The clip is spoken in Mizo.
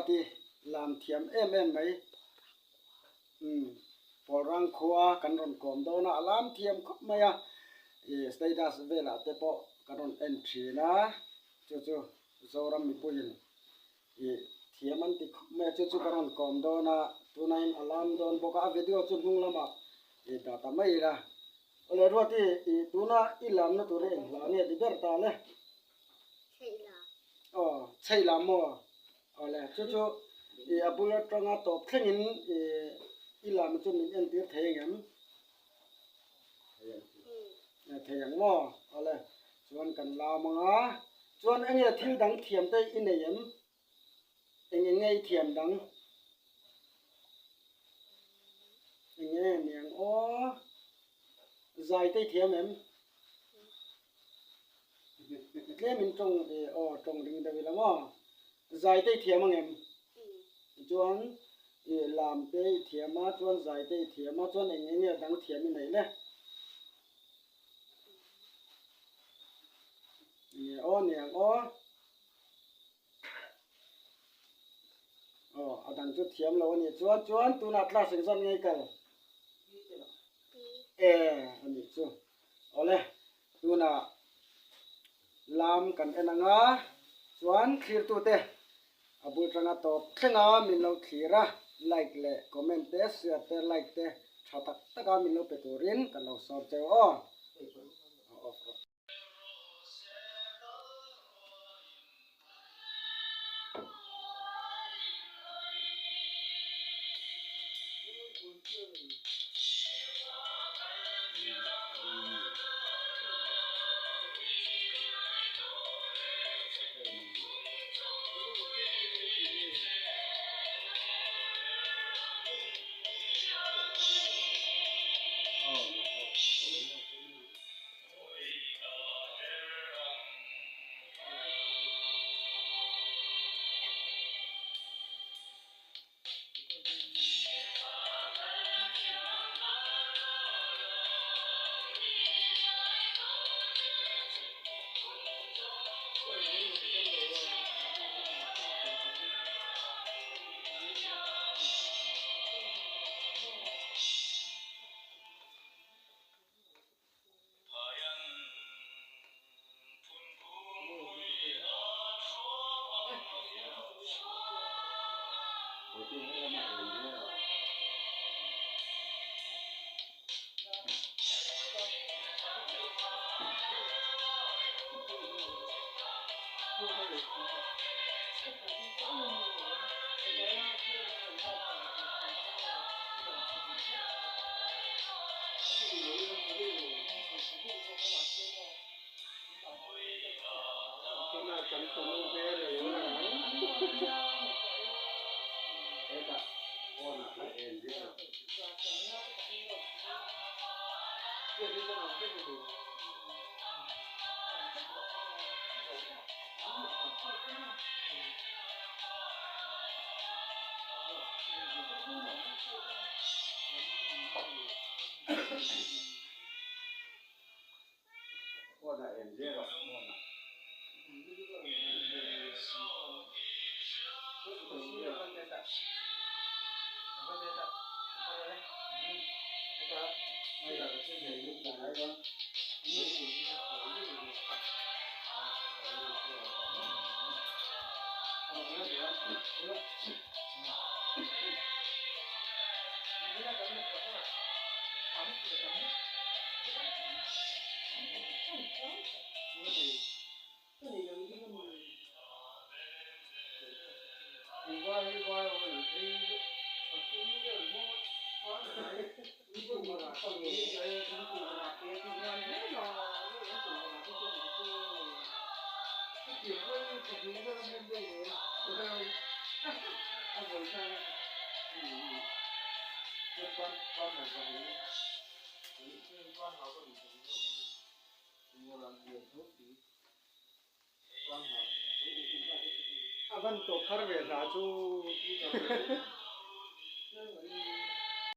Ruati lam thiam em em mai. Umm Pawlrang khua kan rawn kawm dawn a, a lam thiam khawp mai a, ih status velah te pawh kan rawn en thin a, chu chu Zoram mipuiin ih thiam an ti khawp mai a, chu chu ka rawn kawm dawn a, tunain a lam dawn bawk a, a video chu hnung lamah ih dah ta mai ila. Awle Ruati, ih tuna i lamna tur hi eng hla nge ti ber ta le? Aw, chheih lam maw? Awle, chu chu i a bul atanga tawp thlengin i i lam chu min entir thei ang em? Thei ang maw? Awle, chuan kan lam ang a. Chuan enge thil dang thiam te i nei em? Eng eng nge i thiam dang? Eng nge niang aw? Zai te i thiam em? Tlemin tawng e aw tawng ring deuh ila maw? Zai te i thiam ang em? Chuan i lam te i thiam a, chuan zai te i thiam a, chuan eng eng nge dang thiam i neih le? Eng nge aw niang aw? Aw a dang chu thiam lo a nih chuan chuan tunah class engzat nge i kal? E a nih chu. Awle, tunah lam kan en ang a, chuan thlirtute a bul tanga tawp thleng a min lo thlir a, like leh comment te, share te, like te tha tak tak a min lo pe turin kan lo sawm cheu aw. A van tawp har ve hla chu.